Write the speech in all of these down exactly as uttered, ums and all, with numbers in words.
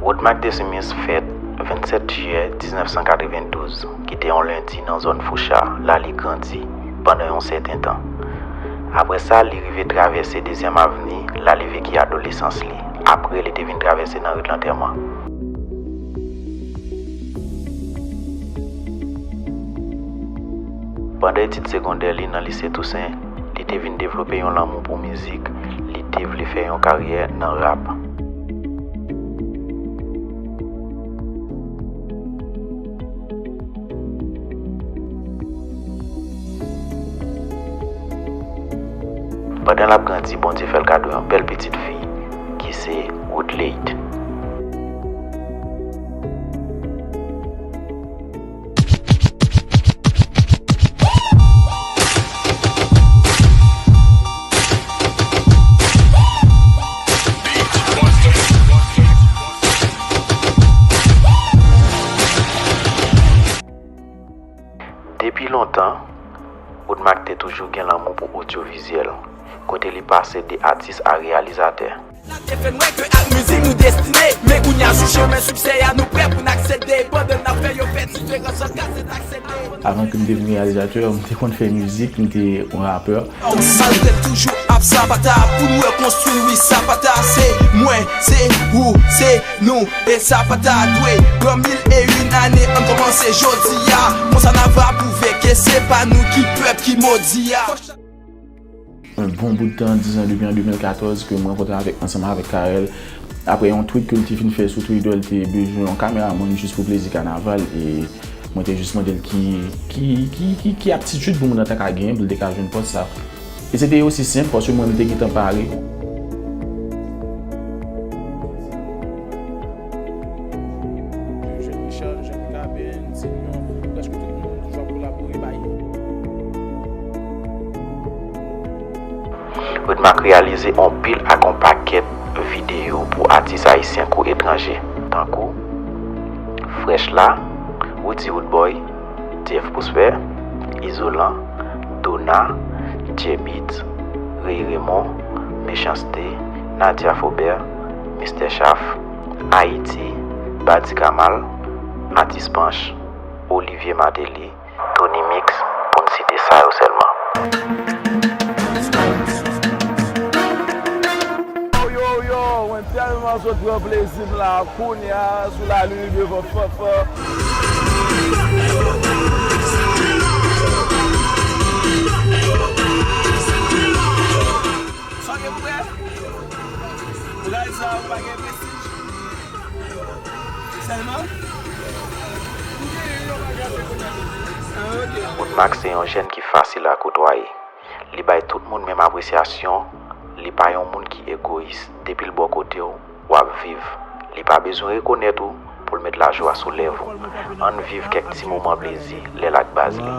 Woodmac Desimus fèt vennsèt jiyè diznèf san katrevendouz, ki te yon lendi nan zòn Foucha, la li grandi pandan yon sèten tan. Apre sa, li rive travèse Dezyèm Avni, la li veki adolesans li. Apre, li te vin travèse nan ri de Lantèman. Pandan etid segondè li nan Lise Tousen, li te vin devlope yon lanmou pou mizik, li te vle fè yon karyè nan rap. Pandan l ap grandi, Bondye fè l kado yon bèl pitit fi, ki se Woodlade. Depi lontan, Woodmac te toujou gen lanmou pou odyovizyèl, kote li pase de atis a reyalizatè. N ap te fè n wè ke ak mizik nou destine, men kounye a sou chemen siksè a nou prè pou n aksede, pandan n ap fè yo fè diferans ant gazèt ak sede. Avan ke m te vin reyalizatè, m te konn fè mizik, m te yon rapè. Sa l te toujou ap sapata, pou n rekonstwi, wi, sapata, se mwen, se ou, se nou, e sa pa ta dwe pran mil e yon ane, ann kòmanse jodi a, konsa n a va pwouve ke se pa nou ki pèp ki modi a. Yon bon bout tan, diz an, depi an de mil katòz, ke m rankontre avèk, ansanm avèk Carel. Apre yon tweet ke l te fin fè sou Twitter, l te bezwen yon kameramann jis pou plezi kanaval, e mwen te jis mande l ki, ki, ki, ki, ki aptitid pou moun nan ta ka genyen pou l te ka jwenn pòs sa. E se te osi senp, paske mwen, m te gentan pare. Jèn Richard, Jean Caben, Senior, prèske tout moun toujou ap kolabore bay. Woodmac reyalize on pil ak on pakèt videyo pou atis ayisyen kou etranje, tankou Fresh La, Woody Woodboy, Jeff Prosper, Izolan, Dona, J-Beatz, Ray Raymond, Mechans-T, Nadia Faubert, Mister Chaf, Ayiti, Badi Kamal, Atis Panch, Olivier Martelly, Tony Mix, pou n site sa yo sèlman. Yo, yo, yo, mwen tèlman sot pran plezi m la, kounye a, sou lalin devan fanfan. Sa gen pou fè? Bagay sa yo pa gen prestij. Sèlman? Woodmac se yon jèn ki fasil a kotwaye. Li bay tout moun menm apresyasyon, li pa yon moun ki egoyis. Depi l bò kote w, w ap viv. Li pa bezwen rekonèt ou pou l met lajwa sou lèv ou. Ann viv kèk ti moman plezi lè l ak baz li.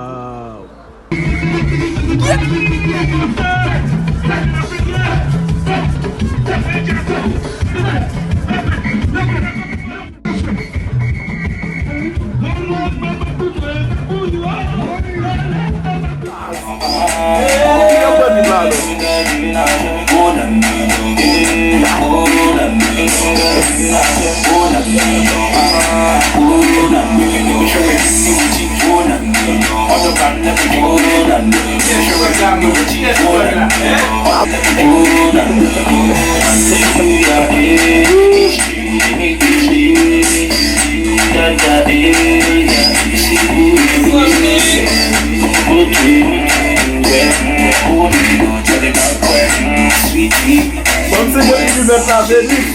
Bon, se bon, li mèt la, Felix.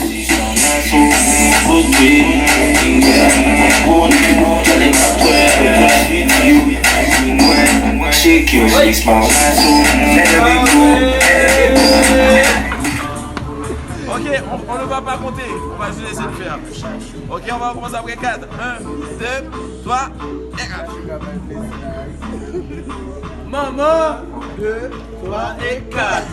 Shake your waist, man. Ok, on, on ne va pas compter. On va juste essayer de faire. Ok, on va recommencer après quatre. Un, deux, trois, et quatre. Maman, deux, trois et quatre.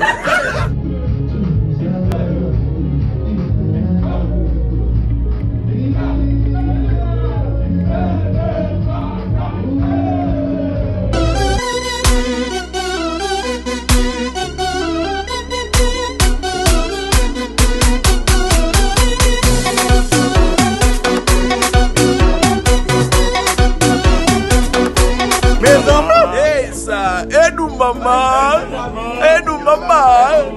Manman, e nou manman,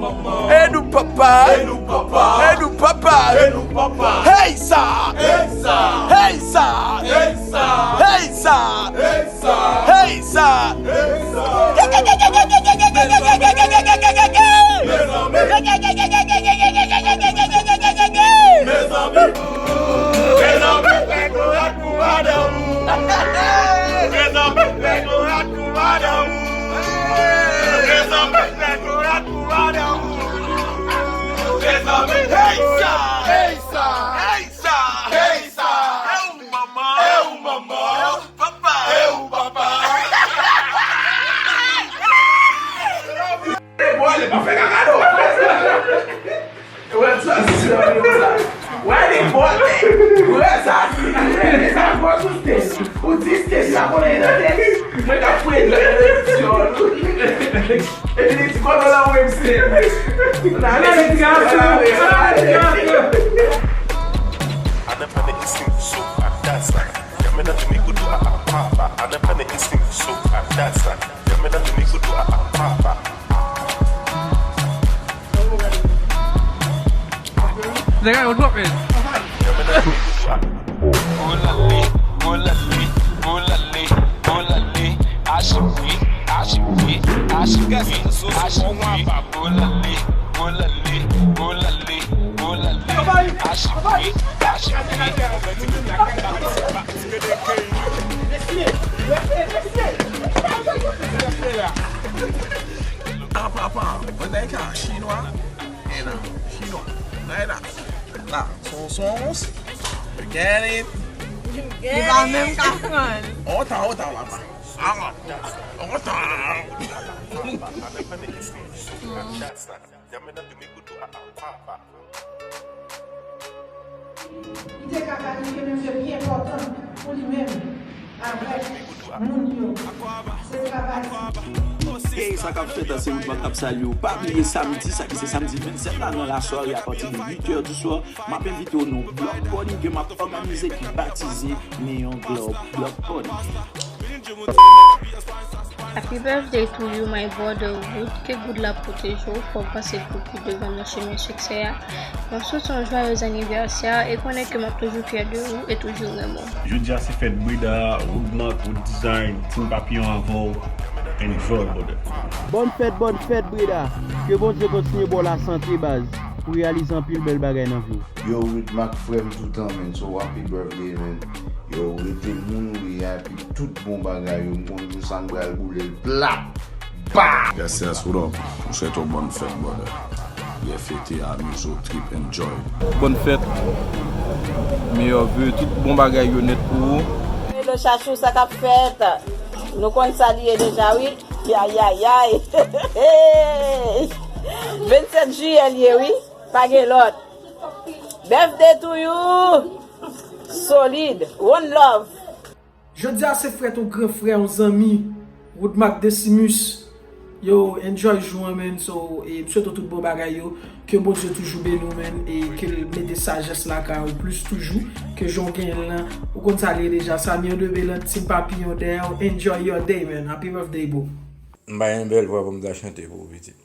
e nou papa, e nou papa, e nou papa. Hey sa! Hey sa! Hey sa! Hey sa! Hey sa! Hey sa! Hey sa! Hey sa! Mezanmi, mezanmi, fè kouraj pou madanm ou. Mezanmi, fè kouraj pou madanm ou. Mezanmi, fè kouraj pou madanm ou. Mezanmi, hey sa, hey sa, hey sa, hey sa. E ou manman, e ou manman, e ou papa, e ou papa. Bwale, pa fè kaka non. Wè sa, si sa, wè sa. Wè li bwale. Wè sa, si sa, sa gwo sou stage. Ou di stage la konnen nan tèt. Mwen ka fouye nan eleksyon. Epi li di konnen la ou M C. Nan eleksyon. Another instinct, so I, that's that. Yamena tumikudu a a papa. Another instinct, so I, that's that. Yamena tumikudu a a papa. Nèg yo twòp, men. Olale, olale, olale, olale. Achipi, achipi, achipi, achipi. Olale, olale, olale, olale. Achipi, achipi. Ah, papa, but they got Chinois. E la, chinwa. Gade la. La, son, son, you get it? Li pa menm ka pran. Ota, ota, papa. Ah, ota. Li te ka planifye menm de byen enpòtan pou li menm avèk moun yo. Se travay. Hey, sa k ap fèt, se Woodmark k ap salye w. Pa bliye samdi, sa ki se samdi vennsèt la, nan lasware, apati de uit è di swa, m ap envite w nan yon block party ke m ap òganize ki batize Neon Globe Block Party. Happy birthday to you, my brother Wood. Ke good la pwoteje w, fò w pase pou pi devan nan chemen siksè a. M ap swete w yon joyeux anniversaire e konnen ke m ap toujou fyè de ou e toujou renmen w. Jodi a se fèt Breda, Woodmark, Wood Design, Team Papillon avè w. Enjoy, brother. Bòn fèt, bòn fèt, Breda. Ke Bondye kontinye ba w lasante, baz, pou w reyalize anpil bèl bagay nan vi w. Yo, Woodmark frè m toutan, man. So, happy birthday, man. Yo, rete moun ou ye a, epi tout bon bagay yo. M konn jou sa m pral boule l plat. Ba! Yes, yes, what up? M swete w bòn fèt, brother. Byen fete, amize w, trip, enjoy. Bòn fèt. Meyè ve, tout bon bagay yo nèt pou ou. Hello, Chachou, sa k ap fèt? Nou konn sa li ye deja, wi. Yayayay. Vennsèt jiyè l ye, wi. Pa gen lòt. Birthday to you. Solid. One love. Jodi a se fèt yon gran frè, yon zanmi, Woodmark Decimus. Yo, enjoy jou an, man. So, e, m swete w tout bon bagay yo. Ke Bondye toujou beni w, man. E ke l mete sajès lakay ou plis toujou. Ke jan w genyen l lan. Ou konn sa l ye deja. Samir de Belan, Team Papillon dèyè w. Enjoy your day, man. Happy birthday, bro. M pa gen bèl vwa pou m ta chante pou ou, pitit.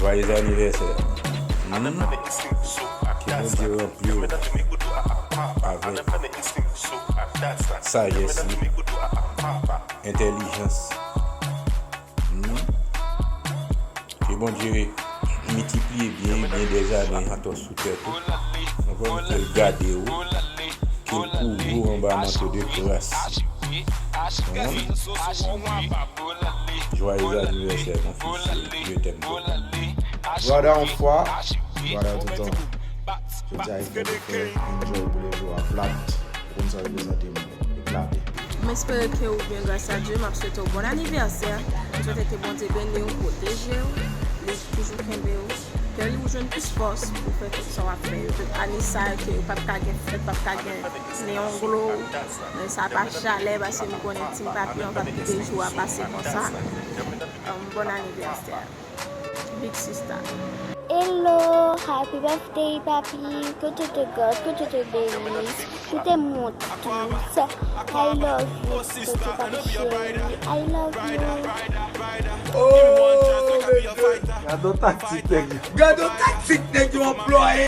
Joyeux anniversaire. Hmm? Ke Bondye ranpli w avèk sajès li, entèlijans. Hmm? Ke Bondye miltipliye byen, byen dèzane atò sou tèt ou. Konprann? Ke l gade w, ke l kouvri w anba manto de gras. Konprann? Joyeux anniversaire, mon fils. Je t'aime beaucoup. Brother, yon fwa, brother, toutan. Jodi a, e fèt, frè, enjoy boule jou a plat. Konn sa reprezante, man. Eklate. M espere ke ou byen, gras a Dye. M ap swete w bon anivèsè. M swete ke Bondye beni w, pwoteje w, li toujou kenbe w. Ke li ou jwenn plis fòs pou fè tout sa w ap fè yo. Tout ane sa yo ke yo p ap ka gen fèt, p ap ka gen Neon Glow. Men sa pa chalè, paske m konnen Team Papillon p ap kite jou a pase konsa. Um, bon anivèsè. Big Sista. Hello, happy birthday, papi. Que Dieu te garde, que Dieu te bénisse, que te monte tout. I love you, que Dieu t'aime chérie. I love you. Gade yon taktik nèg yo. Gade yon taktik nèg yo anplwaye.